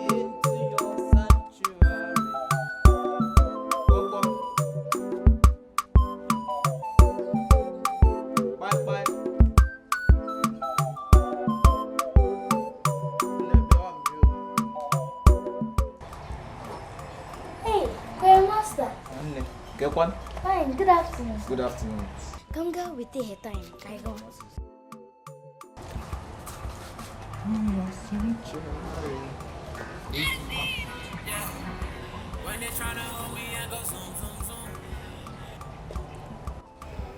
Into your sanctuary. Gbọgbọ. Bye bye. Nne, bịawa m bịa o. Hey, choir master. Nne, kekwan. Fine, good afternoon. Good afternoon. Come go with the time. I go.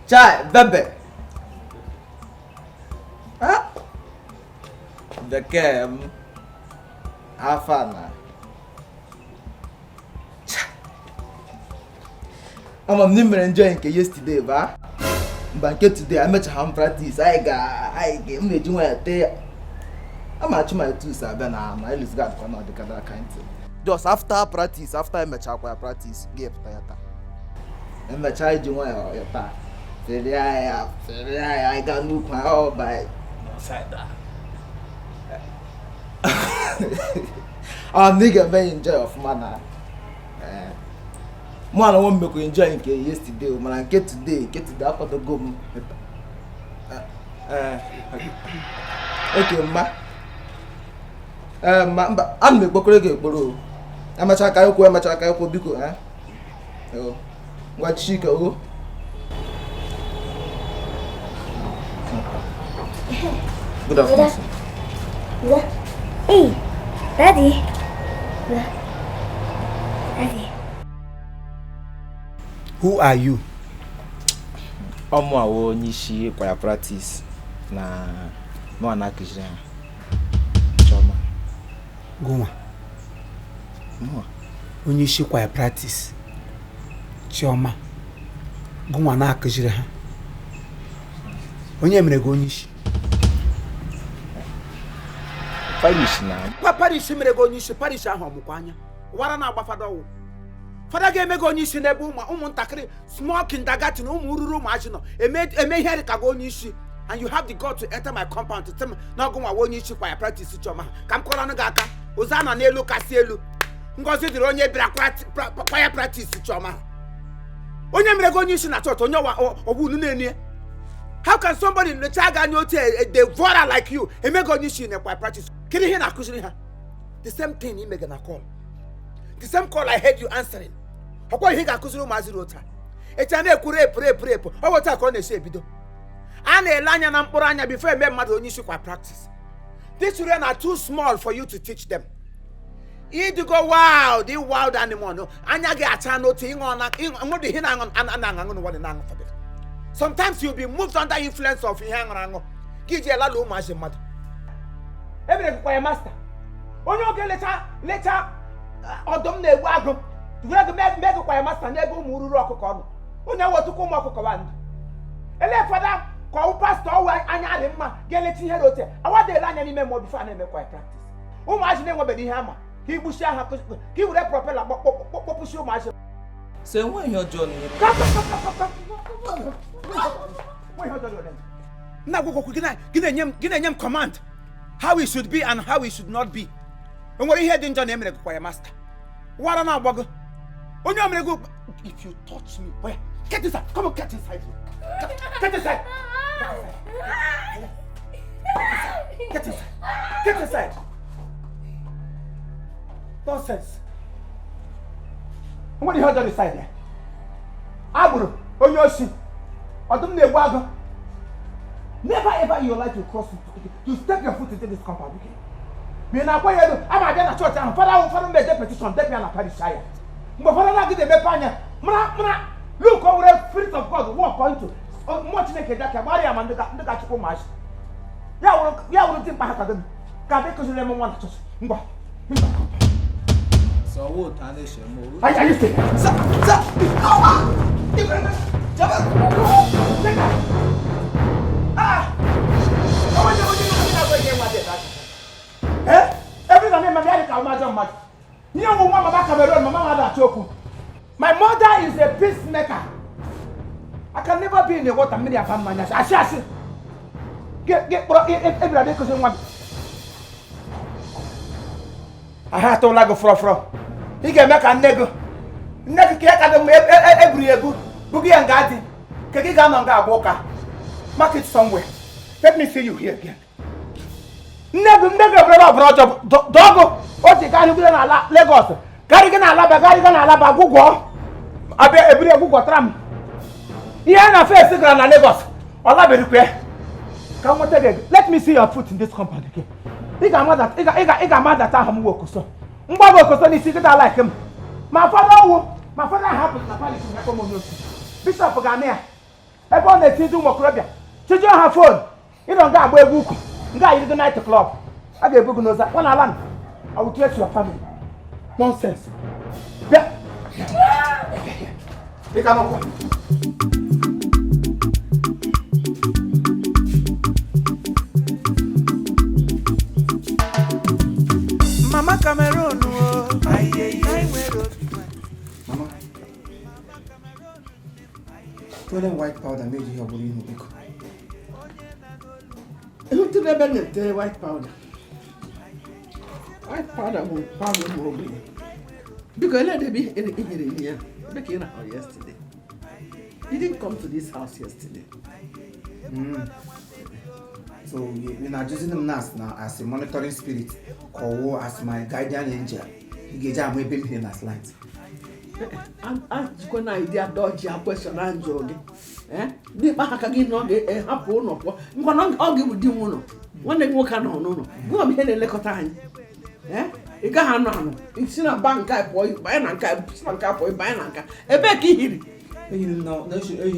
Chai, bebe. Ah. Bekee m. Afa na. Chai. Ama m na ị mere enjoy nke yesterday ba. Mba nke today emechaghị m practice anyị ga anyị ga m na-eji nwayọ tee ya. Ama achụ my tools abịa na na elizgad kwa na ọdịkada kind thing. Just after practice, after emechakwa ya practice, gị pụta ya taa. Emechaa iji nwayọ ya taa. Feria ya, feria ya, anyị gaa n'ukwu ahụ by ọ na ị ga-eme ya enjoy ọfụma na ee mụ na nwa m mekwa enjoy nke yesterday o, mana nke today akwadogo m. Ee, oke mma. Ee, mma, mba, ana m ekpokoro gị ekporo o. Emechaa ka anyị kwuo, emechaa ka anyị kwuo, biko. Ee, o ngwa, chike o. Good afternoon, sir. Yeah. Hey, Daddy. Yeah. Daddy. Who are you? Ọmụ awo onye isi kwaya practice na mụ na-akụziri ha Chioma. Gụnwa? Mụnwa. Onye isi kwaya practice Chioma, gụnwa na-akụziri ha. Onye mere gị onye isi? Parish na. Pa parish mere gị onye isi? Parish ahụ ọmụkwa anya wara na-agba fada ọwụ fada ga-eme gị onye isi n'ebe ụmụntakịrị small kindergarten, ụmụ ruru ụmụazị nọ eme ihe dị ka gị onye isi, and you have the God to enter my compound to tell m na ọgụ nwa onye isi kwaya practice Chioma ha. Ka m kọrọ gị aka ụzọ a nọ n'elu kasị elu. Ngọzi dịrị onye bịara kwaya practice Chioma ha. Onye mere gị onye isi na chọọchị? Onye ọwa unu na-enye? How can somebody lechaa gị anya otu a devourer like you eme gị onye isi na kwaya practice? Kedu ihe ị na-akụziri ha? The same thing ị mega na call, the same call I heard you answering. Ọkwa ihe ị ga-akụziri ụmụazị ruo taa echi a na-ekwu rape, rape, rape. Ọ bụ otu a ka ọ na-esi ebido. A na-ele anya na mkpụrụ anya before eme mmadụ onye isi kwa practice. These children are too small for you to teach them. Ịdịgo wild, ị wild animal, no. Anya gị acha n'otu ịṅụ na nwere ihe na-aṅụ a na-aṅụ aṅụ n'ụwa na-aṅụ fabere. Sometimes you'll be moved under influence of ihe aṅụrụ aṅụ gị ji elala ụmụazị mmadụ. Emere gị kwaya master, onye oge lecha lecha ọdụm na-egbu agụ were gị mee gị kwaya master n'ebe ụmụ ruru ọkụkọ nọ. Onye wetukwa ụmụ ọkụkọ wa ndụ ele fada ka ọwụ pastọ ọwụ anya dị mma ga-elecha ihe rote awada ele anya n'ime mmụọ before a na-eme kwaya practice. Ụmụazị na-enwebeghị ihe ama ka igbuchi ha, ka i were propeller kpọpụsị ụmụazị. So enweghị ihe ọjọọ n'ihe. Nna gwụkwụ gị na-enye m command how it should be and how it should not be. O nwere ihe dị njọ na emere gị kwaya master? Wara na-agbago onye o mere gị. If you touch me, oya, get inside. Come on, get inside. Get inside, get inside, get inside. Nonsense. Nwere ihe ọjọọ dị side ya. Agbụrụ onye osi ọdụm na-egbu agụ. Never ever in your life you cross to step your foot into this compound again. Ma ị na-akwa ya elu ama abịa na chọọchị ahụ, fada ahụ, fada mmeje petition depụ ya na parish ya. Mgbe fada na-agịda emepe anya mara mara look, o were spirit of God walk into mmụọ Chineke ji aka gbara ya ma ndị ga-achịkwa ụmụazị ya wụrụ ya wụrụ dimkpa ha ka gịnị ka abịa kụziri eme nwa na chọọchị. Ngwa. Sọ wo ta na-eche m o. Are you still? Sa sa awa! Jaba! Ah! Eh? Every time I'm married, I'm mad. Ihe nwa nwa mama Cameroon, mama m ada okwu. My mother is a peacemaker. I can never be in the water mmiri aba mmanya. Asị asị. Gị gị kpọrọ ebiri abịa ịkụzi nwa m. Ahụ atụla gị fọrọ fọrọ. Ị ga-eme ka nne gị. Nne gị ka ya ka dị mgbe eburu ya ebu bugu ya nga dị. Ka gị ga-anọ nga agba ụka. Mark it somewhere. Let me see you here again. Nne gị, nne gị ebere ọbara ọjọọ dọgụ o ji garịgide n'ala Lagos, garịgide n'Alaba, garịgide n'Alaba, gwụgwọ abịa ebiri egwugwọtara m ihe na fesi gara na Lagos. Ọ laberikwe ka m nweta gị. Let me see your foot in this compound again. Ị ga-ama data ahụ m wụ okoso mgbago okoso n'isi gị da like m ma fada ọwụ ma fada ahụ hapụrụ na parish na m onye osi bishọp ga-anụ ya ebe ọ na-eti ndị ụmụ okorobịa chijụọ ha phone ịnọ nga agba egwu ukwu nga ayiri gị night club a ga-ebu gị n'ụzọ nwa n'ala. I will trace your family. Nonsense. Bịa. Ị ka nọkwa. Mama Cameroon o, anyị nwere obi nwanne. Mama. Tole m white powder meji ihe ọ bụla ihu, biko. Ehutela ebe m na-ete white powder. White powder bụ powder ụmụ ogbenye. Biko, ele ebe i nyere m ya, ebe ka ị rahụrụ yesterday? You didn't come to this house yesterday. So you na-ajụzi m na as na as a monitoring spirit ka ọwụ as my guardian angel ị ga-eji ama ebe m hiri na slant? Ajikwa na idea dọji a question a njụrụ gị. Eh? Dimkpa ha ka gị nọ ga-ehapụ ụlọ pụọ ngwa na ọ ga-ebu di m ụlọ, nwanne gị nwoke anọ n'ụlọ gụọ m ihe na-elekọta anyị. Eh? Ị gaghị anọ anọ si na ba nke a pụọ banye na nke a, si na nke a pụọ banye na nke a. Ebee ka ị hiri? Ehiri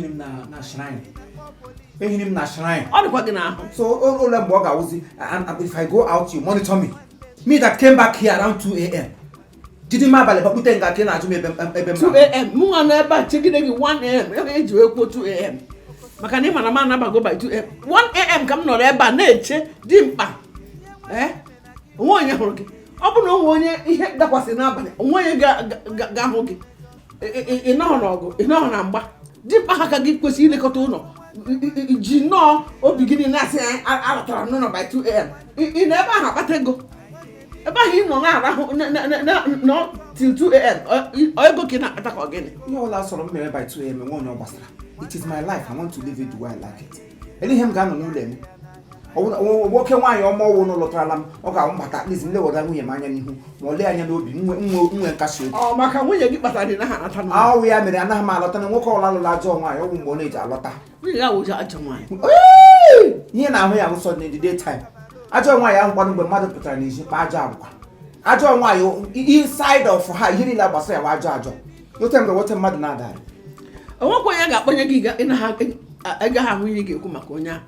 m na shrine. Ehiri m na shrine. Ọ dịkwa gị n'ahụ. So ole mgbe ọ ga-awụzi and if I go out, you monitor me? Me that came back here around 2 a.m. jide m abalị bakpute nga ka ị na-ajụ m ebe m. 2 a.m., mụ nwa nọ ebe a chegide gị 1 a.m. Ebe eji wee kwuo 2 a.m. maka na ị mara m anabago by 2 a.m. 1 a.m. ka m nọrọ ebe a na-eche dimkpa. Ee, onwe onye hụrụ gị? Ọ bụ na onwe onye ihe dakwasịrị n'abalị, onwe onye ga-ahụ gị? Ị nọghọ n'ọgụ, ị nọghọ na mgba. Dimkpa ha ka gị kwesịrị ilekọta ụlọ ji nnọọ obi gị niile asị anyị alọtara m n'ụlọ by 2 a.m. Ị nọ ebe ahụ akpata ego, ebe ahụ ị nọ na-arahụ nọ till 2 a.m., ọ ego ka ị na-akpata ka ọ gịnị? Ihe ọbụla sọrọ m mere by 2 a.m., enwe onye ọ gbasara. It is my life. I want to live it the way I like it. Ele ihe m ga-anọ n'ụlọ eme? Nwoke nwaanyị ọma ọwụ n'ụlọ tara m, ọ ga-ahụ mbata, at least m lewara nwunye m anya n'ihu ma ọ lee anya n'obi m nwe nkasi obi. Ọ maka nwunye gị kpatara ị naghị anata n'ụlọ? Ahụ ya mere anaghị m alọta na nwoke ọbụla lụrụ ajọ nwaanyị, ọ bụ mgbe ọ na-eji alọta. Nwunye ya wụji ajọ nwaanyị? Ihe na-ahụ ya nsọ in the daytime. Ajọ nwaanyị ahụ kwanụ mgbe mmadụ pụtara n'ezi kpa ajọ agwa. Ajọ nwaanyị inside of ha, ihe niile gbasara ya bụ ajọ ajọ. Ote mgbe nwoke mmadụ na-adarị. Onwekwa onye ga-akpọnye gị ị gaghị ahụ ihe ị ga-ekwu maka onye ahụ.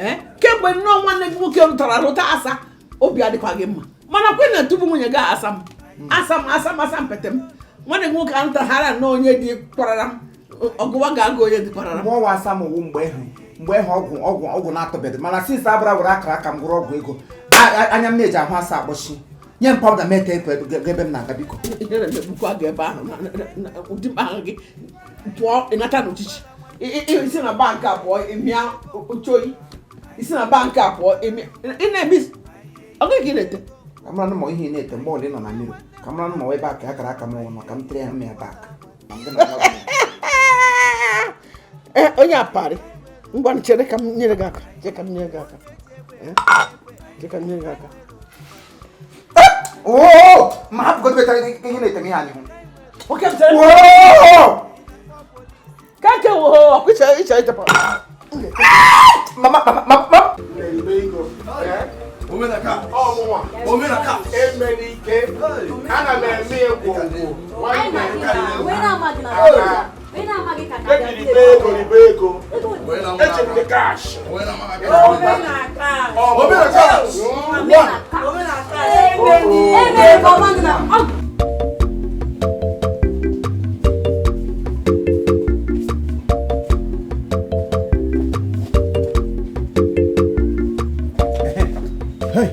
Ee, kemgbe nnọọ nwanne gị nwoke rụtara rụta asa, obi adịkwa gị mma, mana kwe na tupu nwunye gị asa m asa m asa m asa m pete m, nwanne gị nwoke arụtaghara nnọọ onye dị kwarara m ọgụwa ga-agụ onye dị kwarara m. Mgbe ọnwa asa m owu mgbe ịhụ ọgwụ na-atọbeghị, mana since abụra were akara aka m gwụrụ ọgwụ ego anya m na-eji ahụ asa akpọchi. Nye m powder mete ekwe ebe m na-aga, biko. Ihe na-emegbukwa gị ebe ahụ ụdị mkpa ahụ gị pụọ ịnata n'uchichi. Isi na bank a pụọ ịmịa oche oyi, isi na bank a pụọ ịmịa ị na-eme ọ gịnị ka ị na-ete? Ka mara ma ihe ị na-ete mgbe ọbụla ị nọ na mmiri, ka mara ma ebe a ka akara aka m ọnụ ka m tere ya m ya back. Ee, onye aparị, ngwa, chere ka m nyere gị aka, chere ka m nyere gị aka. Ee, chere ka m nyere gị aka. Oo, ma hapụgodo betara ihe na-ete m ihe a n'ihu. Nwoke m chere. Ka nke wụ ọkwa iche iche ichepụ. Mama, mama, mama. Omenaka. Ọmụnwa. Omenaka. Emenike. Ana m eme egwogwo. Ebiri ego ribe ego. Echebiri cash. Omenaka. Omenaka. Hey,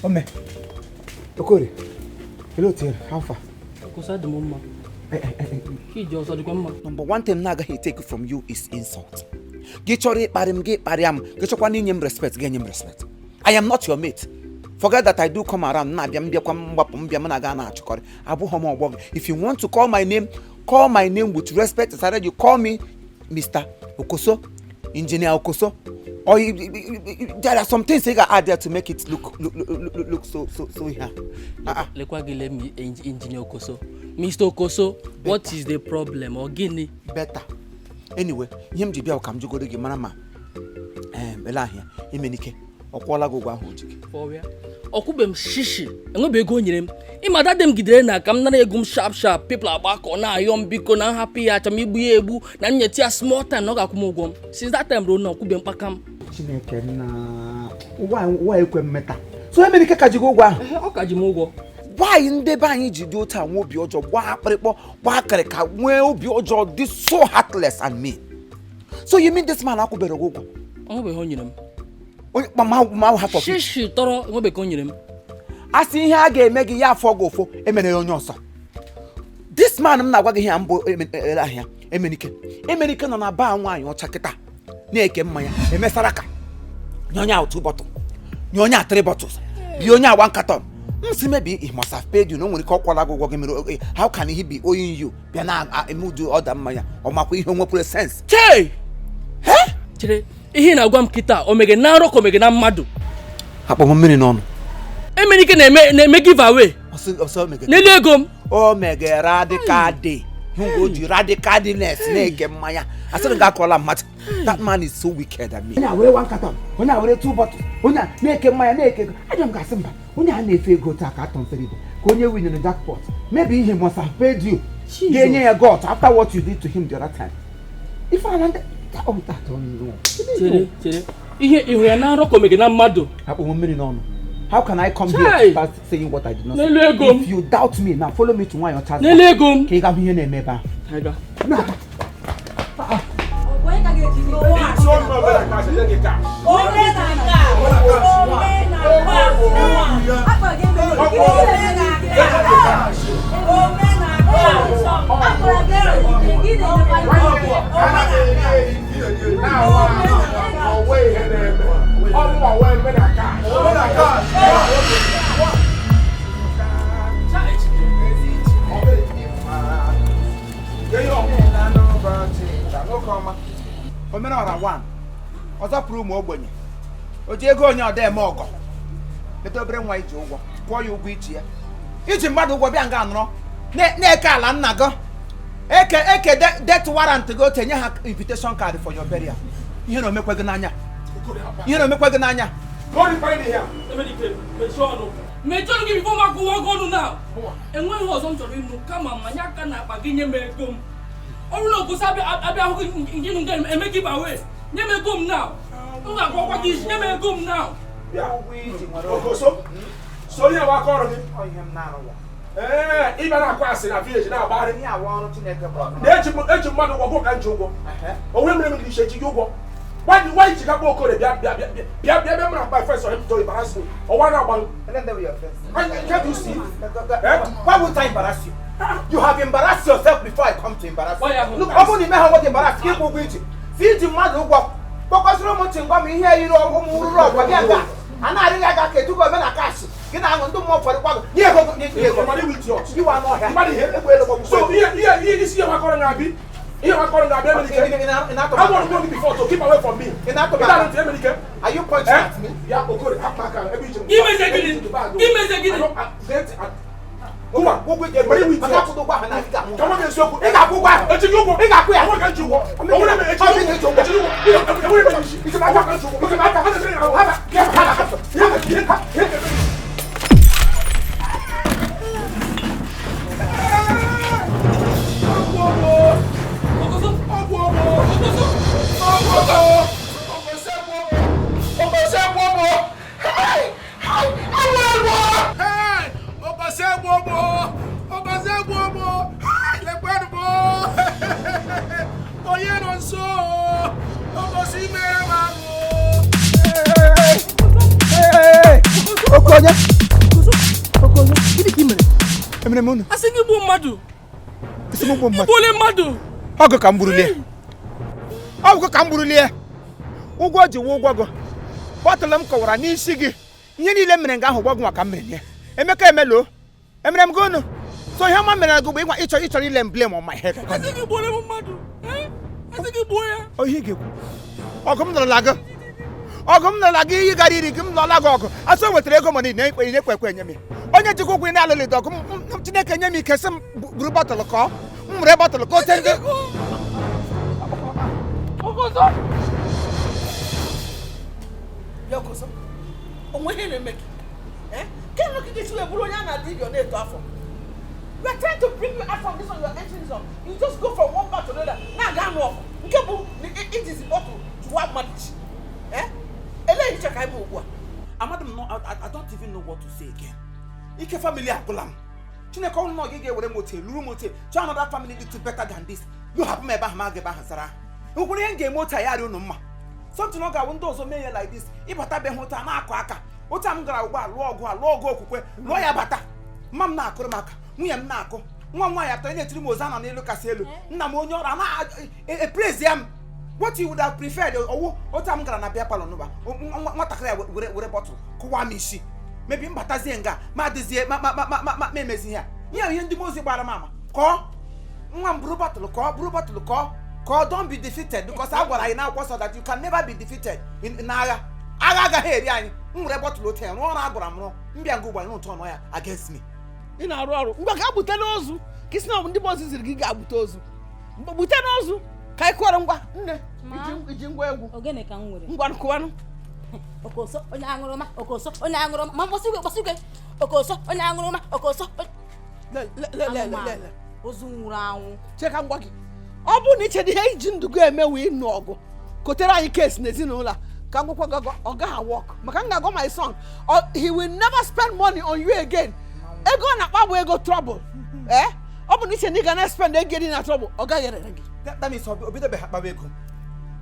Ome, Okorie, hello Tiere, how far? Okosa dị m mma. Ije ọzọ dịkwa mma. Number one thing m na-agaghị take from you is insult. Gị chọrọ ịkparị m, gị kparịa m, gị chọkwa na inye m respect, gị enye m respect. I am not your mate. Forget that I do come around, na-abịa m bịakwa m mgbapụ m bịa m na-aga na-achụkọrị. Abụghọ m ọgbọ gị. If you want to call my name, call my name with respect. It's either you call me Mr. Okoso, Engineer Okoso, or there are some things you can add there to make it look look look, look, look so so so here. Lekwa gị lee m Engineer Okoso. Mr. Okoso, what is the problem? Ọ gịnị? Better. Anyway, ihe m ji bịa bụ ka m jụgoro gị mara ma ele ahịa Emenike ọ kwụọla gị ụgwọ ahụ o ji gị. Fọwịa. Ọkwụbe m shishi enwebe ego o nyere m ịma dade m gidere na ka m nara ego m sharp sharp people agbakọ na-ayọ m biko na nhapụ ya achọ m igbu ya egbu na m nyetụ ya small time na ọ ga-akwụ m ụgwọ m since that time ruo na ọkwụbe mkpaka m. Chineke na ụwa ekwe mmeta. So Emenike ka ji gị ụgwọ ahụ? Ọ ka ji m ụgwọ. Why ndị be anyị ji dị otu a nwee obi ọjọọ gbaa akpịrịkpọ gbaa akịrịka nwee obi ọjọọ dị so heartless and mean? So you mean this man akwụbere gị ụgwọ? Ọ nwebeghị o nyere m. Onye ma half of it. Shishi tọrọ enwebeghị o nyere m. A sị ihe a ga-eme gị ya afọ gị ụfụ emere ya onye ọzọ. This man m na-agwa gị ihe a mbụ ahịa Emenike. Emenike nọ na baa nwaanyị ọcha kịta na-eke mmanya emesara ka nye onye a 2 bottles, nye onye a 3 bottles, bie onye a 1 carton. M sị maybe he must have paid you na o nwere ike ọ kwụọla gị ụgwọ gị mere how can he be owing you bịa na-eme ụdị ọda mmanya ọ makwa ihe o nwekwere sense. Chei! Chere ihe na-agwa m kịta o mege na nrọ ka o mege na mmadụ. Akpọ m mmiri n'ọnụ. Emenike na-eme give away. N'elu ego m. O mege radical day. Hụ o ji radicalness na-eke mmanya. Asịrị gị akọla mmadụ. That man is so wicked at me. Onye a were 1 carton, onye a were 2 bottles, onye a na-eke mmanya na-eke ego. Ajọ m ga-asị mba, onye a na-efe ego taa ka atọ mfere ibe ka onye winyere jackpot. Maybe he must have paid you. Ga-enye ya God after what you did to him the other time. Ife ala ndị Chere chere ihe ihu ya na nrọ ka o mege na mmadụ. Akpọ m mmiri n'ọnụ. How can I come here to start saying what I did not say? If you doubt me, now follow me to nwaanyị ọcha. N'elu ego m. Ka ị ga hụ ihe na-eme ebe ahụ. Omenala 1 ọzọ pụrụ ụmụ ogbenye o ji ego onye ọda eme ọgọ leta obere nwa iji ụgwọ kwụọ ya ụgwọ iji ya iji mmadụ ụgwọ bịa nga nọrọ na-eke ala nna gị eke eke death warrant gị otu enye ha invitation card for your burial. Ihe na omekwe gị n'anya, ihe na omekwe gị n'anya. Mechie ọnụ gị bifo m akwụwa gị ọnụ na enweghị ọzọ m chọrọ ịnụ kama mmanya aka na akpa gị nye m ego m. Ọ bụrụ na Okoso abịa hụ gị nke eme give away nye m ego m now. M ga-akwakwa gị isi nye m ego m now. Okoso, so ihe bụ aka ọrụ gị. Ee, ị bịa na-akwa asị na village na-agbagharị. Na-eji mmadụ ụgwọ gwụ ka m ji ụgwọ. Onwe mere m gị isi eji gị ụgwọ. Why you chica go Okore bịa bịa bịa bịa bịa bịa mụ na my friends or him to embarrass me. Ọwa na-agba. Can't you see? Why would I embarrass you? You have embarrassed yourself before I come to embarrass you. Look, ọ bụrụ na ime ha nwoke embarrass gị kwụ ụgwọ iji. Si iji mmadụ ụgwọ kpọkọsịrị ụmụ chingwa m ihe yiri ụmụ ruru ọgwa bịa nga a na-arịghị aga ka eduga ome na kaashị gị na-aṅụ ndị mmụọ ụfọdụ kwago nye ego nye ego iwa n'ọhịa. So ihe isi ihe wakọrọ na-abịa ihe wakọrọ na-abịa Emenike. I want to go before to keep away from me. Emenike. Are you pointing at me? Ya Okore, hapụ aka ebe iji. Imeze gịnị? Imeze gịnị? Ụgwọ ụgwọ ije maka akwụdo ụgwọ ahụ na ị ga-anwụ. Ị ga-akwụ ụgwọ ahụ. Ị ga-akwụ ya. Asị gị gbuo mmadụ. Igbuole mmadụ. Ọgụ ka m gburulie. Ọgụ ka m gburulie. Ụgwọ ji wụ ụgwọ gị. Bọtụlụ m kọwara n'isi gị. Ihe niile mere nga ahụ ụgwọ gị maka m mere ya. Emeka emelo. Emere m gị unu. So ihe ọma mere gị bụ ịgwa ịchọrọ ile m blame on my head. Asị gị gbuole m mmadụ. Asị gị gbuo ya. Ọ ihe ị ga-ekwu. Ọgụ m nọrọla gị. Ọgụ m nọrọla gị iyi gara iri gị m nọla gị ọgụ. Asọ wetara ego m niile ekwe ekwe ekwe enye m. Onye jikwa ụgwọ ị na-alụlị ọgụ m Chineke nye m ike sị m buru bọtụlụ kọọ. M were bọtụlụ ka ote ndị. We are trying to bring you out from this one you are entering this one. You just go from one part to another. Now ga anụ ọgụ. Nke bụ it is bottle to one marriage. Eh? Elee iche ka anyị bụ ugbu a. Amadụ m I don't even know what to say again. Ike family agwụla m. Chineke ọnụ na ọ ga-ewere m otu lụrụ m otu chọọ another family little better than this. You hapụ m ebe ahụ ma aga ebe ahụ zara. Nwekwara ihe m ga-eme otu a ya arị unu mma. Something ọ ga-awụ ndị ọzọ mee ya like this. Ịbata be ha otu a na-akụ aka. Otu a m gara ugbu a lụọ ọgụ a lụọ ọgụ okwukwe lụọ ya bata. Mma m na-akụrụ m aka. Nwunye m na-akụ. Nwa m nwaanyị atọ na-etiri m ozu ana n'elu kasị elu. Nna m onye ọrụ a na-epraise ya m. What you would have preferred ọwụ otu a m gara na bịa palọ n'ụba nwatakịrị ya were bọtụlụ kụwa m isi. Mebi m batazie nga ma adịzie ma ma ma ma ma emezi ya. Ihe ihe ndị mozi gbara m ama. Kọọ nwa m buru bọtụlụ kọọ buru bọtụlụ kọọ kọọ don't be defeated because a gwara anyị n'akwụkwọ nsọ that you can never be defeated n'agha. Agha agaghị eri anyị. M were bọtụlụ otu ya rụọ ọrụ a gwara m rụọ. Mbịa nga ụgbọ ụtọ nọ ya against me. Ị na-arụ ọrụ ngwa ka bute n'ozu ka isi na ndị bọọsụ ziri gị ga-agbute ozu. Bute n'ozu ka anyị kụọrọ ngwa nne iji ngwa egwu. Ogene ka m nwere. Ngwa kụwanụ. Okoso onye aṅụrụma Okoso onye aṅụrụma ma mkpọsị igwe mkpọsị igwe Okoso onye aṅụrụma Okoso. Lele ozu nwụrụ anwụ. Cheka ngwa gị. Ọ bụrụ na iche ihe iji ndụ gị eme wee ịnụ ọgụ kotere anyị kesi n'ezinụlọ a ka ngwakwa gị ọ gaghị work maka m ga-agwa my son he will never spend money on you again. Ego ọ na-akpa bụ ego trouble. Eh? Ọ bụ na iche na ị ga na-spend ego dị na trouble ọ gaghị erere gị. That means obidobeghị akpawa ego.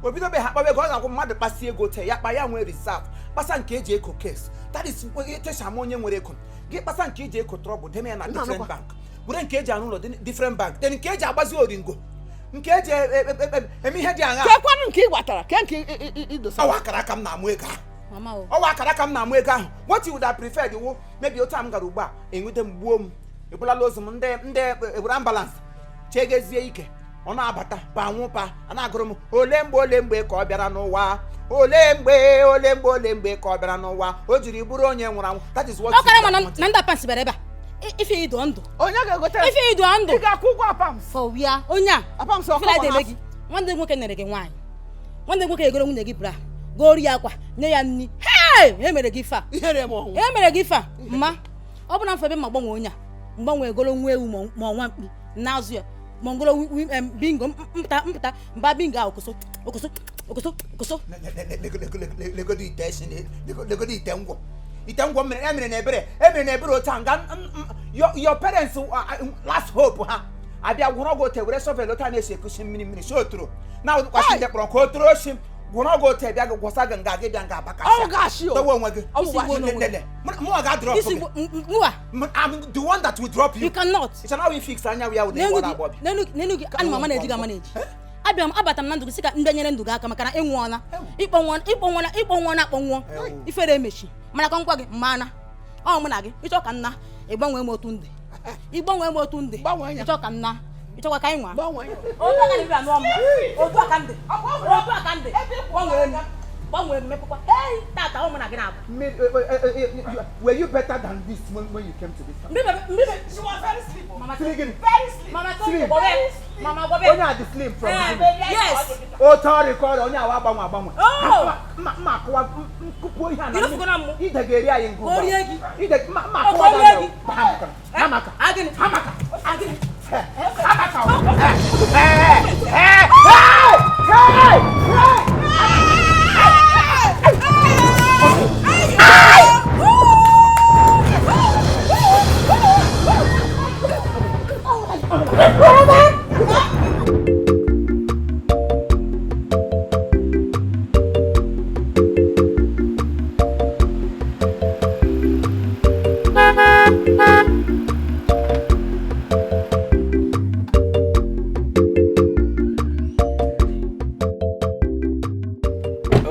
Obidobeghị akpawa ego ọ ga-akwụ mmadụ kpasi ego te ya kpa ya nwee reserve kpasa nke eji eko case. That is etesha ama onye nwere ego. Gị kpasa nke eji eko trouble deme ya na different bank. Were nke eji arụ ụlọ different bank. Then nke eji agbazi oringo. Nke eji eme ihe dị aṅa. Kekwanụ nke ị gwatara ke nke idosa. Ọwa akara aka m na-amụ ego ahụ. Ọwa akara aka m na-amụ ego ahụ. What you would have preferred wo maybe otu a m gara ugbu a enwete m gbuo m ebulala ozu m ndị eburu ambulance chegezie ike ọ na-abata pa nwụ pa a na-agụrụ m ole mgbe ka ọ bịara n'ụwa ole mgbe ka ọ bịara n'ụwa o jiri bụrụ onye nwụrụ anwụ. That is what. Ọ kara ma na ndị apams bịara ebe a ife ịdọ ndụ. Onye ga-egote ife ịdọ ndụ. Ị ga-akwụ ụgwọ apams. For wia onye a apams ọkụ na gị. Nwanne nwoke nere gị nwaanyị. Nwanne nwoke egoro nwunye gị bra goro ya akwa nye ya nri. Hey! E mere gị ife a. Ihere m ọnwụ. E mere gị ife a mma ọ bụ na mfe ebe ma gbanwe onye a mgbanwe egoro nwa ewu ma ọnwa mkpi n'azụ ya ma ngoro bingo mpụta mba bingo ahụ okoso okoso okoso okoso. Legodo ite esi legodo ite ngwọ. Ite ngwọ mere ya mere na ebere emere na ebere otu a nga your parents last hope ha abịa gwụrụ ọgwụ ote were shovel otu a na-esi ekusi mmiri mmiri si otoro na kwasị ndị kpọrọ ka otoro osi gwụrụ ọgwụ ote bịa gị gwọsa gị nga gị bịa nga abakasị dowe onwe gị mụnwa ga-adrọp gị. I'm the one that will drop you. You cannot. It's an how fix anya ya wụ na agbọbi. N'enu gị ana m amaneji gị amaneji. Abịa m abata m na ndụ gị sị ka ndị nyere ndụ gị aka maka na ịnwụọna ịkpọnwụọ akpọnwụọ ifere emechi mana ka ngwa gị mmana ọ mụ na gị ịchọ ka nna ịgbanwee m otu ndị ịgbanwee m otu ndị ịchọ ka nna ịchọkwa ka anyị nwa otu aka ndị otu aka ndị otu aka ndị gbanwee m. Gbanwee mmepụkwa. Hey, tata ọ mụ na gị na-abụ. Were you better than this when you came to this house? Mbibe. She was very slim. Mama, Slim. Very slim. Mama, Slim. gbobe. Mama, gbobe. Onye a dị slim from beginning. Yes. Otu ọrịa ka ọrịa onye awa agbanwe agbanwe. Oh. Mma akụwa nkụpụ ihe a na Ị rụfugo na mmụ? Ide ga-eri anyị ngụ. Ka o rie gị. Ide mma Ọ, akụwa ka o rie gị. Hamaka. Agịnị. Hamaka. Agịnị. Hamaka. Hey! Hey! Hey! Hey!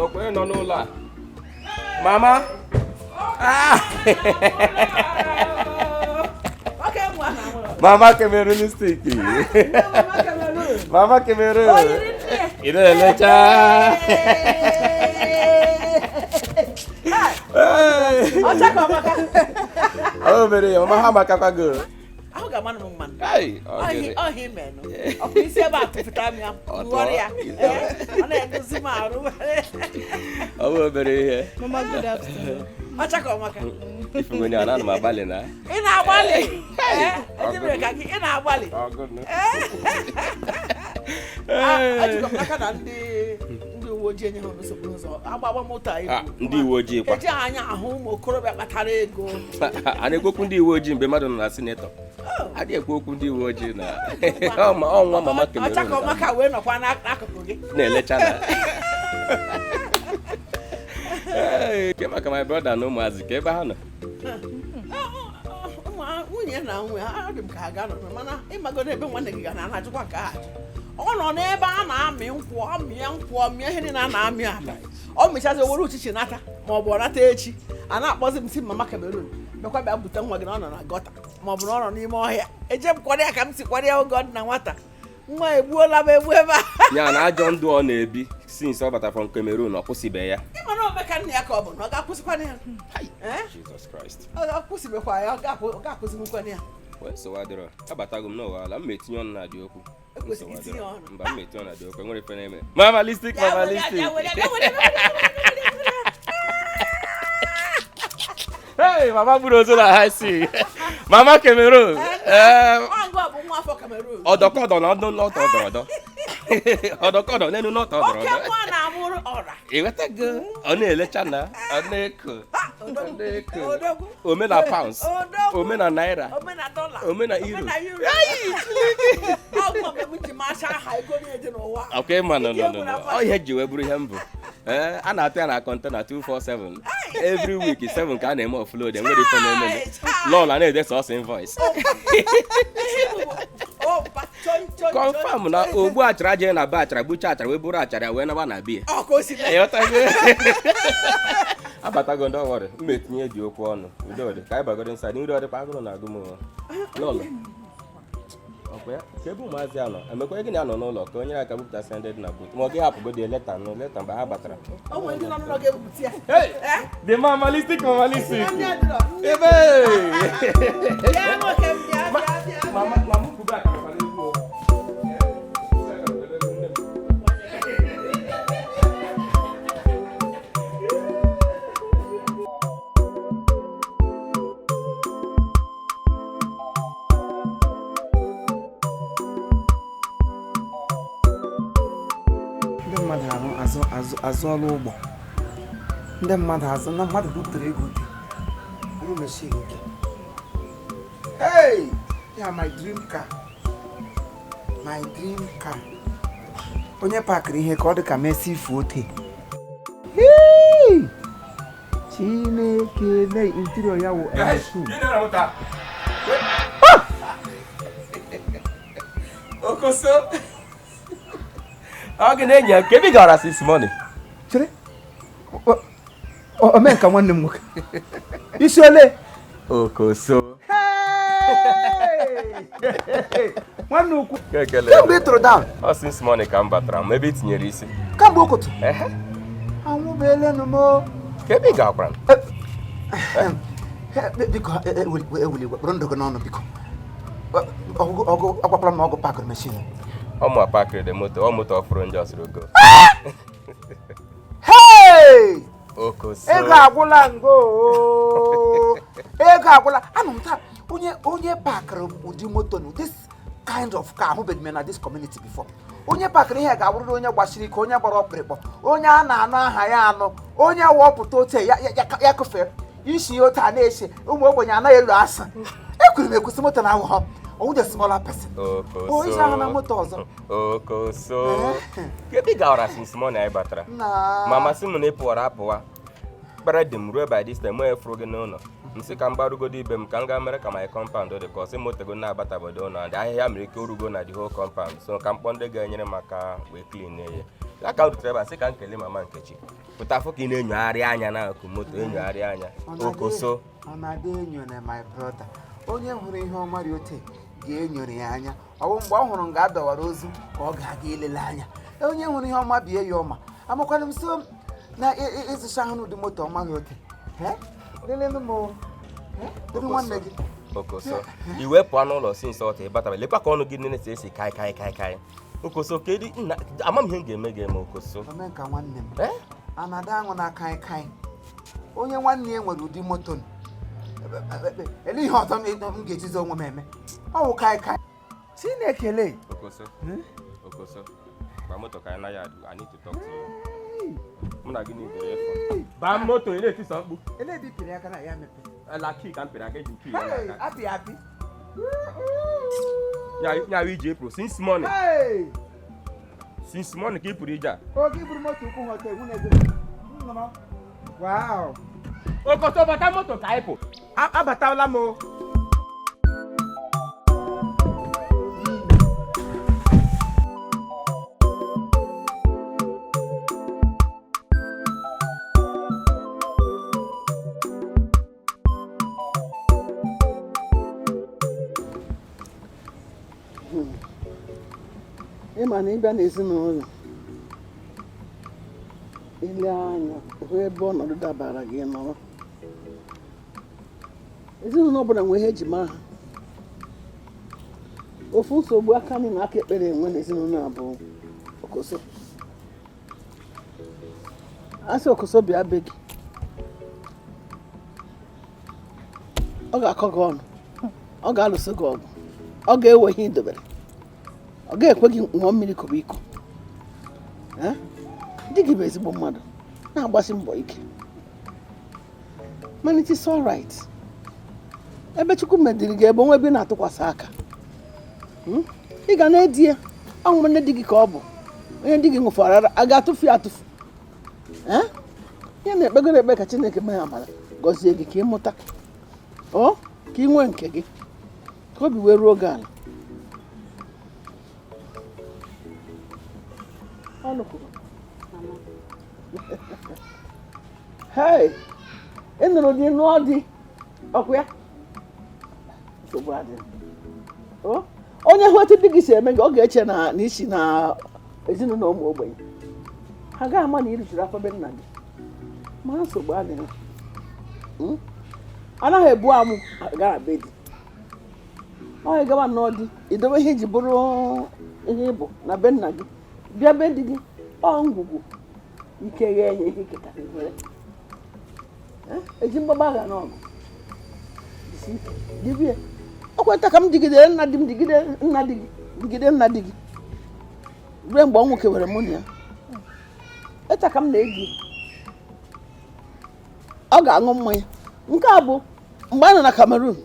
Okwe nọ n'ụlọ a. Mama. Ah! Okay, nwa na nwụrụ. Mama Cameroon stick. Mama Cameroon. Mama Cameroon. O yiri nne. Ị na-elecha. Hey! Ọcha ka ọmaka. O mere ya, mama ha amakakwa go. Ahụ ga-amanụ m mmanụ. Hey, ọ gịnị? Ọhịa imenụ. Ọkụ isi ebe a tụpụta m ya. Ọ tụọ. Ghọrọ ya. Ọ na-edozi m arụ. Ọ bụ obere ihe. Mama, good afternoon. Ọcha ka ọmaka. Ifugo onye a na m agbalị na. Ị na-agbalị. Ee, mere ka gị ị na-agbalị. Ọ gụnụ. Ejikwa m n'aka na ndị uwe ojii enye ha nsogbu n'ụzọ agbagba moto a Ah, ndị uwe ojii kwa. Eji anya ahụ ụmụ okorobịa kpatara ego. A na-ekwu okwu ndị uwe ojii mgbe mmadụ nọ na sinetọ. Adịghị ekwu okwu ndị uwe ojii na ọ nwa mama Ọcha ka Cameroon ọmaka wee nọkwa n'akụkụ gị. na-elecha na. Hey, ke maka my brother na ụmụazị ka ebe ha nọ. Nwunye na nwe ha dị m ka ha ga nọ mana ịmagodo ebe nwanne gị ga na anajụkwa ka ha ajụ. Ọ nọ n'ebe a na-amị nkwụ, ọ mịa nkwụ, ọ mịa ihe niile a na-amị amị. Ọ mịchazi were uchichi nata ma ọ bụ ọ nata echi. A na-akpọzi m si mama Cameroon bịakwa bịa bute nwa gị na ọ nọ na gọta ma ọ bụ na ọ nọ n'ime ọhịa. Eje m kwara ya ka m si kwara ya oge ọ dị na nwata. Nwa egbuola m egbu ebe a. Ya na ajọ ndụ ọ na-ebi since ọ batara from Cameroon ọ kwụsịbe ya. Ịma na omeka nna ya ka ọ bụ na ọ ga-akwụsịkwana ya. Jesus Christ. Ọ ga-akwụsịbekwa ya, ọ ga-akwụsịbekwana ya. Wee nsogbu adịrọ. Abatago m n'ụwa ala, m ma etinye ọnụ na dị okwu. Ekwesịghị itinye ọnụ. Mba, m ma etinye ọnụ na dị okwu, enwere ife na-eme. Mama listik, mama listik. Hey, mama buru ozu na high sea. Mama Cameroon. Nwa ngụ bụ nwa afọ Cameroon. Ọdọkọdọ na ọdụ n'ọtọ ọdọrọdọ. Ọdọkọdọ n'elu n'ọtọ ọdọrọdọ. Oke nwa na-amụrụ ọra. Ị ghọtago? Ọ na-elecha na, ọ na-eko. Ọ na-eko. Odogwu. Ome na pounds. Odogwu. Ome na naira. Ome na dollar. Ome na euro. Ome na euro. Ọ bụ mgbe m ji macha aha ego niile dị n'ụwa. Okay, man, no, Ndị no, egwu no. na Ọ ihe ji wee bụrụ ihe mbụ. A na-atụ ya na kọntena 247. Every week 7 ka a na-eme offload, enwere ife na-eme. Lọla na-ede sọsọ invoice. Confirm na ogbu achara jee na be achara gbucha achara wee bụrụ achara wee naba na bie. Ọ ka o si mee. Ịghọtago? Abatago ndị ọwọrị, m etinye dị okwu ọnụ. Udo dị, ka anyị bagoro inside. Nri ọ dịkwa agụrụ na-agụ m. Lọlọ. Ọkwa ya, ka ebe ụmụazị a nọ, emekwa gị na anọ n'ụlọ ka onye aka bupụtasị ndị dị na boot. Ma ọ gị hapụgodi leta nụ leta mgbe ha batara. O nwere ndị nọ n'ụlọ ga-ebupụta ya. Hey! The mamalistic mamalistic. Ndị a dịrọ. Ebe! Bịa nwoke m, bịa, bịa, bịa. Mama, mama kwube akara egwu o. Ndị mmadụ arụ azụ azụ azụọla ụgbọ. Ndị mmadụ azụ na mmadụ butere ego gị. Buru machine gị. Hey! Yeah, my dream car. My dream car. Onye pakịrị ihe ka ọ dị ka Messi fote. Hey! Chineke na interior ya wụ machine. Okoso. Ọ gị na-enyi ya, ka ebe ị gara since morning? Chere. Omenka nwanne m nwoke. Isi ole? Okoso. Hey! Nwanne ukwu. Kekele. Kemgbe ị tụrụ down. Ọ since morning ka m batara m ebe i tinyere isi. Kamgbe ụkụtụ. Anwụ Belenu m o. Ka ebe ị gakwara? Biko, eweli iwe, kpụrụ ndụ gị n'ọnụ, biko. Ọgụ agwakwala m na ọgụ pakịrị machine. Ọ mụ apakịrị dị moto, ọ moto ọfụrụ ndị ọsịrị ogo. Hey! Okoso. Ego agwụla ngo. Ego agwụla. Anụ m taa onye onye pakịrị ụdị moto na this kind of car ahụbeghị m na this community before. Onye pakịrị ihe ga-abụrịrị onye gbasiri ike, onye gbara ọkpụrịkpọ, onye a na-anụ aha ya anụ, onye wọpụta ote ya ya ya kụfee isi ya otu a na-eche ụmụ ogbenye anaghị elu asa. Ekwuru m ekwusi moto na ahụhọ ọwụ the smaller person. O isi ahụ na moto ọzọ. Okoso. Ebe ị gawara since morning anyị batara. Na Mama sị m na ị pụwara apụwa. Kpere dị m ruo by this time mụ efuru gị n'ụlọ. M sị ka m gbarugodo ibe m ka m gaa mere ka my compound dị ka ọ sị moto go na-abatabodo ụlọ and ahịhịa mere ike orugo na the whole compound, so ka m kpọọ ndị ga-enyere m aka wee clean ya. Ya ka m rutere ebe a sị ka m kelee mama Nkechi. Pụta afọ ka ị na-enyogharị anya n'akụkụ moto, enyogharị anya. Okoso. Ọ na-adị enyo na my brother. Onye hụrụ ihe ọma dị ote ga-enyoro ya anya. Ọ bụ mgbe ọ hụrụ nga a dọwara ozu ka ọ ga-aga elele anya. Onye hụrụ ihe ọma bie ya ọma. Amakwana m so na ịzụcha ahụ n'ụdị moto ọma gị ote. Lelenụ m o. Kedu nwanne gị? Okoso. I wee pụọ n'ụlọ since ọta ị batara, lekwa ka ọnụ gị nene si esi kai kai kai kai. Okoso, kedu nna ama m ihe m ga-eme gị eme Okoso. Omenka nwanne m. A na-ada aṅụ na kai kai. Onye nwanne ya nwere ụdị moto. Ele ihe ọzọ m ga-ejizi onwe m eme. Ọ wụ kai kai. Chineke le. Okoso. Okoso. Gba moto ka anyị na ya, I need to talk to you. Mụ na gị n'ibere efu. Baa moto ị na-etisa mkpu. Ele ebe i pịrị aka na ya mepere. Ela kii ka m pịrị aka, eji m kii ya n'aka. Apị apị. Nya ije pụrụ since morning. Since morning ka ị pụrụ ije a. Oge iburu moto ukwu hotel nwunye gị. Wow. Okoso bata moto ka anyị pụ. Abatala m o. Ịma na ịbịa n'ezinụlọ ile anya hụ ebe ọnọdụ dabara gị nọrọ. Ezinụlọ ọbụla nwere ihe eji mara ha. Ofu nsogbu aka nri na aka ekpere enwe n'ezinụlọ a bụ Okoso. A sị Okoso bịa be gị, ọ ga-akọ gị ọnụ, ọ ga-alụso gị ọgụ, ọ ga-ewe ihe ị dobere, ọ ga-ekwe gị ṅụọ mmiri kobo iko. Di gị bụ ezigbo mmadụ na-agbasi mbọ ike, mana it is all right. Ebe Chukwu mediri gị ebe onwe ebe ị na-atụkwasị aka, ị ga na-edi ya. Ọnwụ nne di gị ka ọ bụ, onye di gị ṅụfọrọ ara a ga-atụfu ya atụfu. Ihe na-ekpegoro ekpe ka Chineke mee amara gọzie gị ka ị mụta, ọ ka ị nwee nke gị, ka obi wee ruo gị ala. Ọnụ kwuru. Hey, ị nụrụ di nụọ di ọkụ ya, nsogbu adịghị. Onye hụ etu di gị si eme gị, ọ ga-eche na isi na ezinụlọ ụmụ ogbenye. Ha agaghị ama na i rijuru afọ be nna gị, ma nsogbu adịghị. Anaghị ebu amụ gara be di. Ọ gawa nnọọ di, idobe ihe iji bụrụ ihe ịbụ na be nna gị, bịa be di gị, ọ ngwugwu ike ghe enye ihe iketara iwere. Eji mgbagba agha n'ọgụ. Dibie. Ọ kweta ka m digidere nna di m, digide nna di gị, digide nna di gị ruo mgbe ọnwụ kewere mụ na ya. Eta ka m na-egi. Ọ ga-aṅụ mmanya. Nke a bụ mgbe a nọ na Cameroon.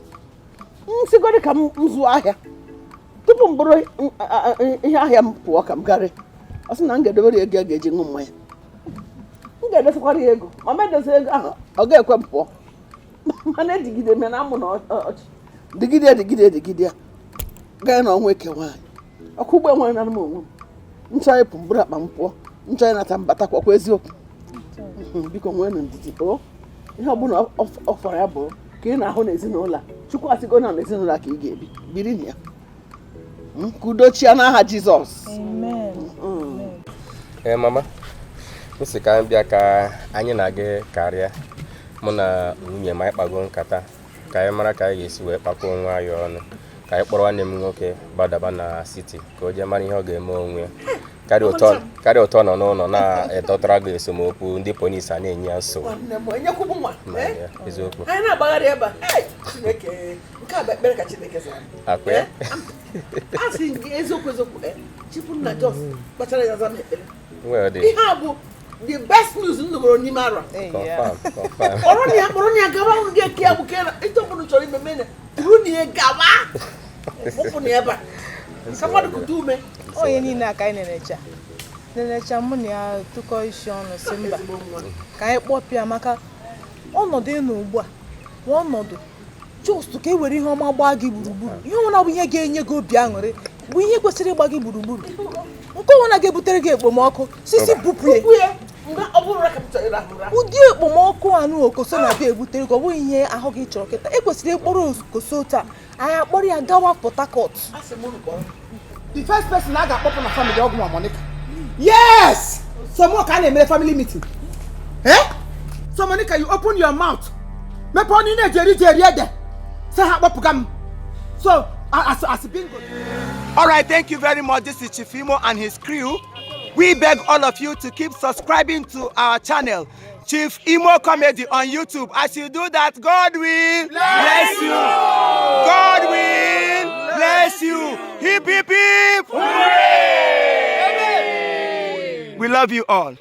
M sigoro ka m zụọ ahịa tupu m bụrụ ihe ahịa m pụọ ka m garị. Ọ sị na m ga-edobere ego a ga-eji ṅụ mmanya. M ga-edosakwara ya ego, ma m edosa ego ahụ ọ ga-ekwe m pụọ. Mana ejigide m na amụ na ọchị. Digide digide digide ya gaa na ọnwa eke nwaanyị. Ọkụ ụgbọ enwere na m onwe m. Nchọ ịpụ m bụrụ akpa m pụọ, nchọ ịnata m batakwa eziokwu. Biko nweenụ ndidi. O ihe ọbụla ọ fọrọ ya bụ ka ị na-ahụ n'ezinụlọ a. Chukwu asịgo na n'ezinụlọ a ka ị ga-ebi, biri na ya. Ka udo chia n'aha Jizọs. Amen. Ee mama, M sị ka m bịa ka anyị na gị karịa, mụ na nwunye m anyị kpago nkata ka anyị mara ka anyị ga-esi wee kpakọ onwe anyị ọnụ, ka anyị kpọrọ nwanne m nwoke gbadaba na city ka o jee mara ihe ọ ga-eme onwe ya, karịa ụtọ nọ n'ụlọ na-edọtara gị esemokwu, ndị polisi a na-enye ya nsogbu. Nwanne m, enyekwubu nwa. Ma ya, eziokwu. Anyị na-agbagharị ebe a. Hey, Chineke, nke a bụ ekpere ka Chineke zara. Akwa ya? A sị gị eziokwu, eziokwu, Chukwu nna jos kpachara ya, za m ekpere. Well, dị. Ihe a bụ the best news m nụgoro n'ime arọ a. Confirm, confirm. Kpọrọ na ya, kpọrọ na ya gaba ụnụ ga-eke ya bụ ke na ịchọ ọbụla chọrọ ime mene tụrụ na ya gaba ụkwụ na ebe a ka mmadụ kute ume. Onye niile a ka anyị na-enecha nenecha, mụ na ya tụkọ isi ọnụ, si mba, ka anyị kpọpịa maka ọnọdụ ịnọ ugbu a bụ ọnọdụ just ka e were ihe ọma gbaa gị gburugburu. Ihe ọbụla bụ ihe ga-enye gị obi aṅụrị bụ ihe kwesịrị ịgba gị gburugburu. Nke ọbụla ga-ebutere gị ekpomọkụ, sisi bupụ ya. Bupụ ya. Mgbe ọ bụrụ ka m chọrọ ịrahụ ụra. Ụdị ekpomọkụ anụ okoso na-abịa ebutere gị, ọ bụghị ihe ahụ gị chọrọ kịta. Ekwesịrị ịkpọrọ okoso taa, anyị akpọrọ ya gawa Port Harcourt. Asị m unu kpọrọ. The first person a ga-akpọpụ na family ọgwụ ma Monica. Yes, so mụ ka a na-emere family meeting, eh? So Monica, you open your mouth, mepee ọnụ ị na-eji eri ji eri ede, sị ha kpọpụga m. So as bingo. All right, thank you very much. This is Chief Imo and his crew. We beg all of you to keep subscribing to our channel, Chief Imo Comedy on YouTube. As you do that, God will bless you. God will bless you. Hip, hip, hip. Hooray! We love you all.